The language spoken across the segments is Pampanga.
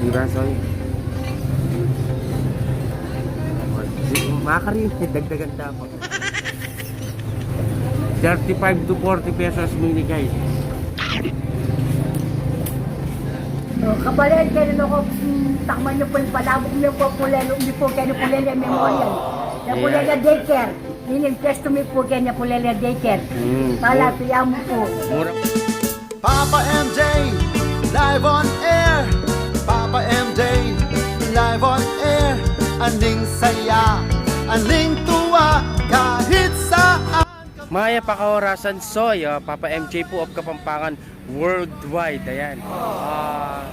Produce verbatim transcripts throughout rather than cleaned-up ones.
Diba, Soy? Makari, dagdagan dapat. Thirty-five to forty pesos mini, guys. O, kabalen, kaya na ko, mm, takman niyo po yung palabok niyo po, pulelo, niyo po, kaya na pulelo yung memorial. Kaya pulelo daycare. Ini yung pwesto mi po, kaya na pulelo daycare. Mm. Pala, piyamu po. Mura. Papa M J, live on air. Papa M J, live on air. Aning saya, aning tuwa, kahit saan. Mayap a kaorasan, Soy, ah, Papa M J po of Kapampangan Worldwide. Ayan. Ah,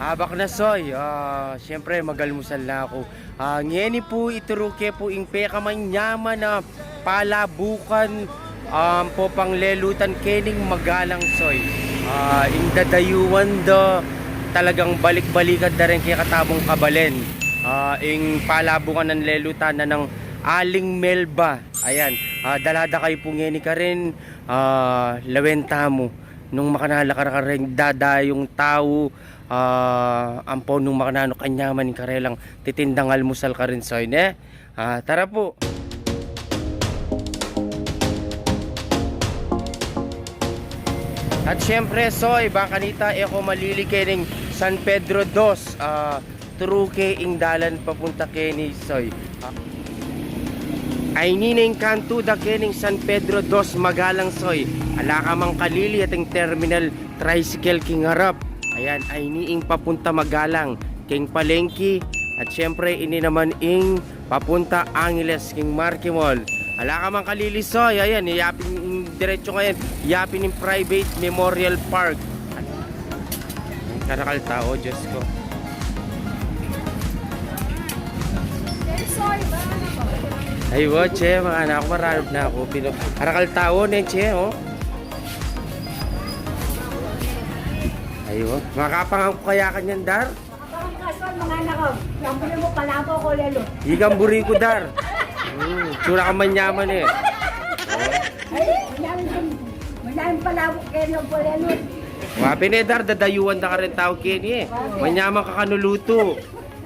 abak na, Soy. Ah, siyempre, magalmusal na ako. Ah, ngeni pu, ituru ke pu ing pekamanyaman a palabukan, um, pu panglelutan kening magalang, Soy. Ah, ing dadayuan da talagang balik-balikan da rin kekatamung kabalen. Ah, ing palabukan a lelutan na nang Aling Melba. Ayan, ah, dala da kayu pu ngeni karin, ah, lawen tamu. Nung makananu la karin dadayung tau, ah, ampo nung makananu kanyaman ing karelang titindang almusal karin, Soy, ne? Ah, tara pu. At siyempre, Soy, bang kanita e ko malili kening San Pedro dos, ah, turu ke ing dalan papunta keni, Soy. Ay, ini ne ing kantu da kening San Pedro dos, magalang, Soy. Ala ka mang kalili, ating terminal tricycle king arap. Ayan, ay, ini ing papunta magalang king palengke. At siyempre, ini naman ing papunta Angeles king Marquee Mall. Ala ka mang kalili, Soy. Ayan, yapin ing diretso ngayan, yapin ing private Memorial Park. Karakal tau, Diyos ko. Ay, wa, che, mga anak, mararap na ako. Pino, karakal tau, ne, che, o. Ay, wa, makapangan ku kaya kanyan, Dar? Makapangan ka, Soy, mga anak ko. Yang buri mu, palabok o lelo. Ikang buri ku, Dar. Hmm, tsura kang manyaman, e. Ay, yang, yang palabok keni o lelo. Wa pin, e, Dar, dadayuan da karin tau keni, e. Manyaman ka kanu lutu.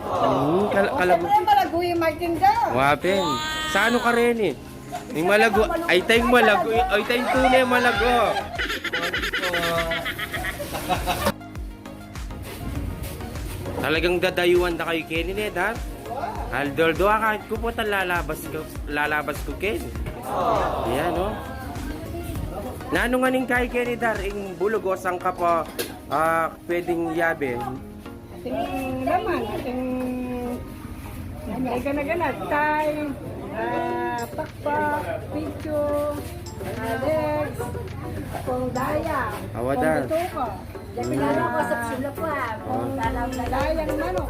Hmm, kal-, kalagu. Siyempre, malago yung magtinda. Wa pin. Sa anu karin, e? Ing malago, ay, tayng malago, ay, tayng tune malago. Talagang dadayuan da kayu keni, ne, Dar? Aldo-aldo, akakit ku pu, lalabas ku, lalabas ku keni. Ayan, o. Nanu ngan ing kayi keni, Dar? Ing bulug o sangkap a, ah, pwedeng yabe? Ating laman, ating may gana-gana, tay, ah, pakpak, picho, ah, legs, pong daya, awa, pong Dar. Bituka. Yan, pinalo ko sa sila po, ah. Pong dayang manok.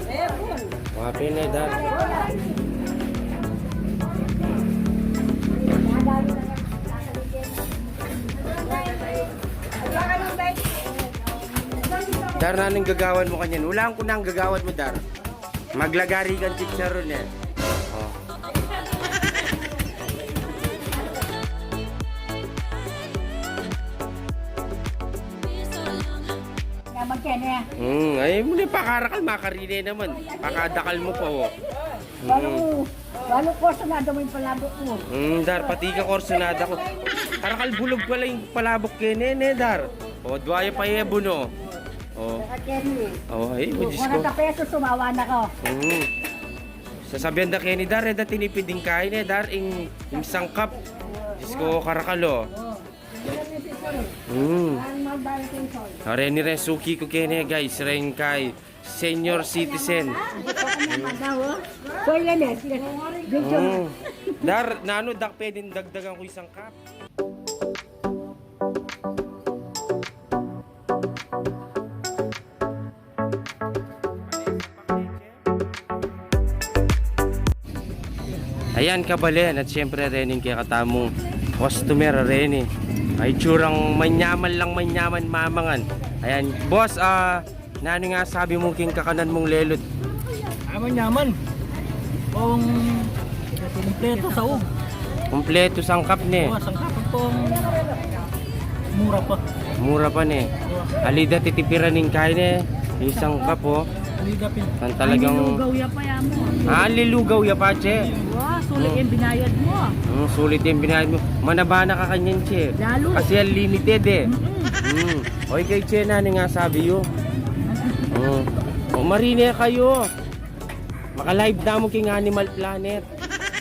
Eh, pun. Wa pin, e, Dar. Dar, nanung gagawan mu kanyan? Ulang ku nang gagawan mu, Dar. Maglagari kang chicharon, e. O. Naman kene. Hmm, ay, mu ne pakarakal, makarine naman. Pakadakal mu pa, o. Walu, walu kursunada mu ing palabok mu. Mm, Dar, pati ka kursunada ku. Karakal bulug pala ing palabok kene, ne, Dar? O, dwaya pa e, bu, no? O. Saka kene. O, ay, Diyos ko. Kwarenta pesos, sumawa na ko. Mm. Sasabian da keni, Dar, e da tinipid ing kain, e, Dar, ing, ing sangkap. Diyos ko, karakal, o. Mm. Reni ring suki ku kene, guys, ring kay senior citizen. Mm. Dar, nanu, dak pwedeng dagdagan ku isang cup? Ayan, kabalen, at siyempre, reni ing kekatamung customer, reni. Ay, tsurang manyaman lang, manyaman mamangan. Ayan, boss, ah, nanu ing asabi mu king kakanan mung lelut? Ah, manyaman. Pong kumpleto saug. Kumpleto sangkap, ne? O, sangkap pong mura pa. Mura pa, ne? Ali da titipiran ing kain, e. Isang kapo. Ang talagang... Ay, nilugaw ya pa ya mu. Ah, lilugaw ya pa, Che. Wa, sulit Hmm. yang binayad mu. Hmm, sulit yang binayad mu. Manaba na ka kanyan, Che. Lalo. Kasi yan limited e. Mm-mm. Hmm. O, ikay, Che, nanu ing asabi yu? Hmm. O, marine kayu. Maka-live na mu king Animal Planet.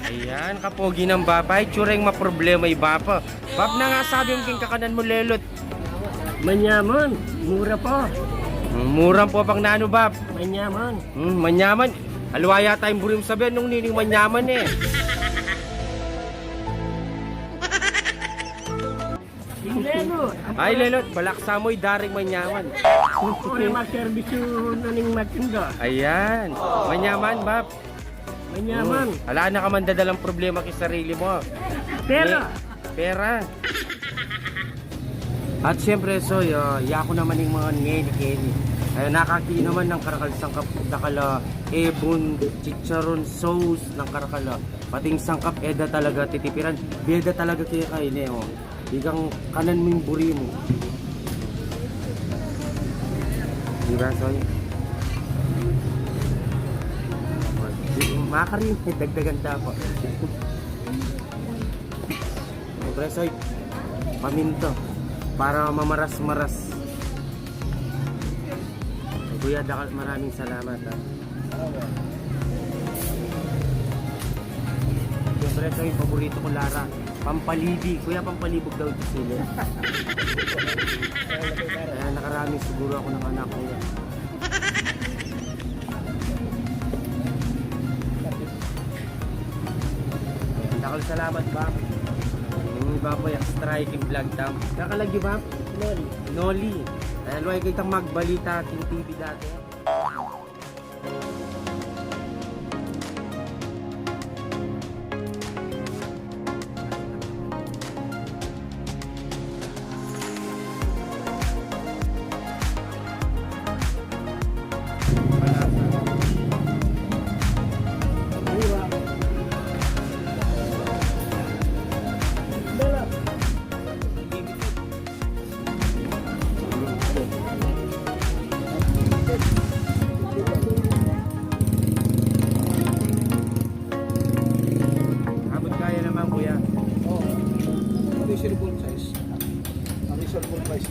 Ayan, kapogi nang bapa. Itsura ing maproblema i bapa. Bap, nanu ing asabi mu king kakanan mu, Lelot? Manyaman, mura pa. Mm, mura pa pang nanu, Bap? Manyaman. Mm, manyaman. Aliwa yata ing buri mung sabian nung nining manyaman e. Ing Lelot. Ay, Lelot, balak sa mu, e da ring manyaman. Uri, mag-service yu na ning matinda. Ayan. Manyaman, Bap. Manyaman. Mm. Ala na ka man dadalang problema king sarili mu. Pera. Ni-, pera. At siyempre, Soy, ah, yaku naman ing mga ngeni keni. Ay, nakaki naman nang karakal sangkap, dakal a ebon, chicharon, sauce, nang karakal a. Pati ing sangkap, e da talaga titipiran. Beda talaga kaya kaini, o. Ikang kanan mu ing buri mu. Di ba, Soy? Di, makarin, dagdagan ta pa. Siyempre, Soy, paminta para mamaras-maras. Kuya, dakal, maraming salamat, ha. Siyempre, ito yung paborito ko, Lara. Pampalibi. Kuya, pampalibog daw ito sili. Kaya nakarami siguro ako ng anak, kuya. Dakal salamat, Bap. Yung iba po, yung strike yung vlog tam. Kakalagi, Bap? Noli. Noli. Ay, luway kitang magbalita king T V dati. Abot kaya naman, kuya. Oo. Reasonable size. Ang reasonable price.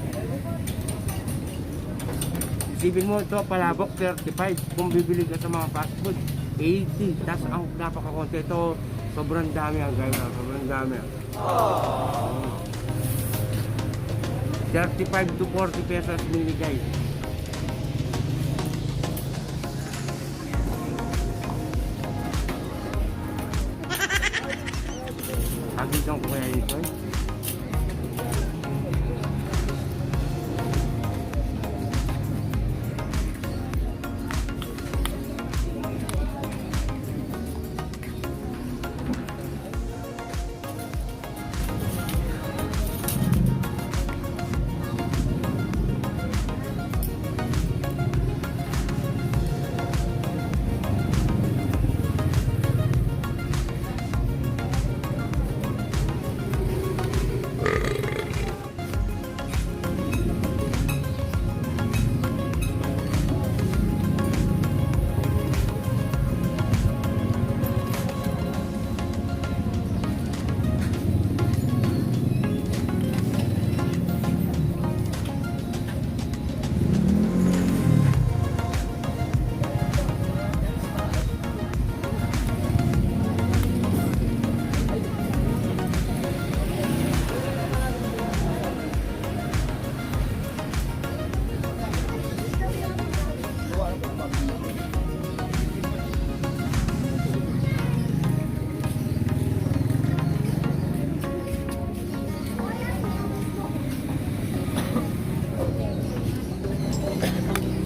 Isipin mo ito, palabok, thirty-five. Kung bibili ka sa mga fast food, eighty. Tas ang napakakonti ito, sobrang dami ang gaya, sobrang dami. Thirty-five to forty pesos binigay. Agitan ko kaya ito, eh.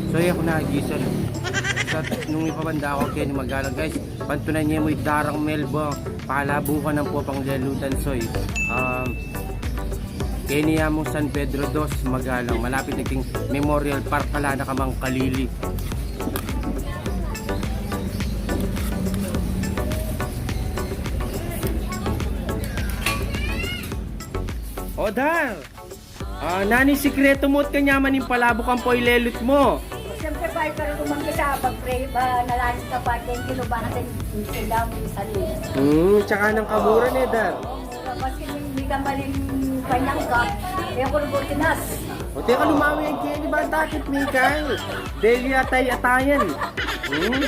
So, iya ku na gisan. Sa nung ipabanda ku keni, magalang, guys. Pantunan ye mu, idarang melba. Palabukan nang Pupang Lelutan, Soy. Um, keni ya mu San Pedro Dos, magalang. Malapit na king Memorial Park, ala na ka mang kalili. O, Dar! Ah, nanu ing sikretu mu at kanyaman ing palabukan pu i lelut mu? Siyempre, Ay, pero kung kita, pag-pray, ba, nalangin ka pa, thank you, Lord, baka sa, sa damo yung salud. Hmm, tsaka ng kaburan, eh, Dar. Tapos, hindi ka maling panyangkap. Eh, ako, Lord, tinas. O, teka, lumawi ang kini, ba, takip, Mikay? Delia, tay, atayan. Hmm.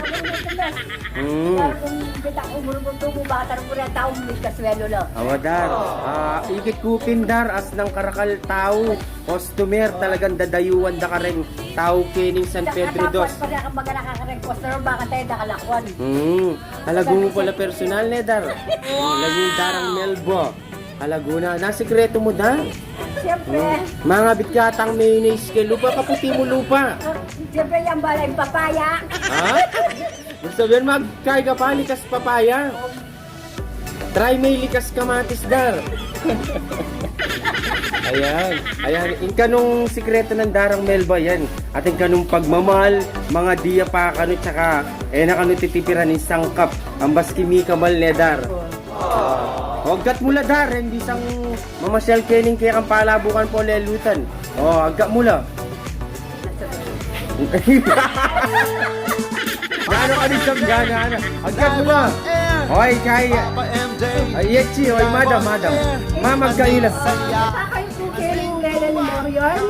Hmm. Pero kung kita, umurubot ko, bata, kung tao, may kaswelo lang. Awa, Dar. Ah, ikit kupin, Dar, as ng karakal tao. Customer, talagang dadayuan da kareng tau kening San Pedro Dos. Pag nakakareng customer, baka tayo nakalakwan. Hmm. Halagu mu pala personal, ne, Dar? Halagu darang Melba. Halagu na. Na sikreto mu, Dar? Siyempre. Hmm. Mangabit ka tang mayonnaise ke lupa, kaputi mu lupa. Siyempre, yan bala yung papaya. Ha? Gusto mo yan, magkay ka pa, likas papaya. Try me likas kamatis, Dar. Ayan. Ayan. Ing kanung sikreto nang Darang Melba yan. At ing kanung pagmamahal, mga diya pa kanu, tsaka, eh, na kanu titipiran ing sangkap. Ambas kimi kamal ne, Dar. Agkat mu la, Dar, eh, bisang mamasyal kening kekang palabukan po lelutan. O, agkat mu la. Gana ka rin sa gana, ano? Agkat mu la. Oy, kay, ay, Yechi, oy, madam, madam. Ma'am, magkaila. Sa kayo po, Kering Lelen Morion.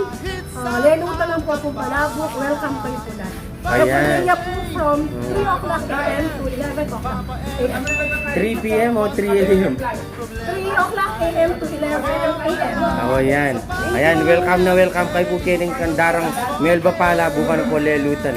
Ah, lelutan ng Popong Palabok. Welcome kayo po lahat. Ayan. Kapag po from three o'clock a m to eleven o'clock a m. Three p m o three a m? Three o'clock a m to eleven a m. O, ayan. Ayan, welcome na welcome kayo po kening Darang Melba Palabukan po lelutan.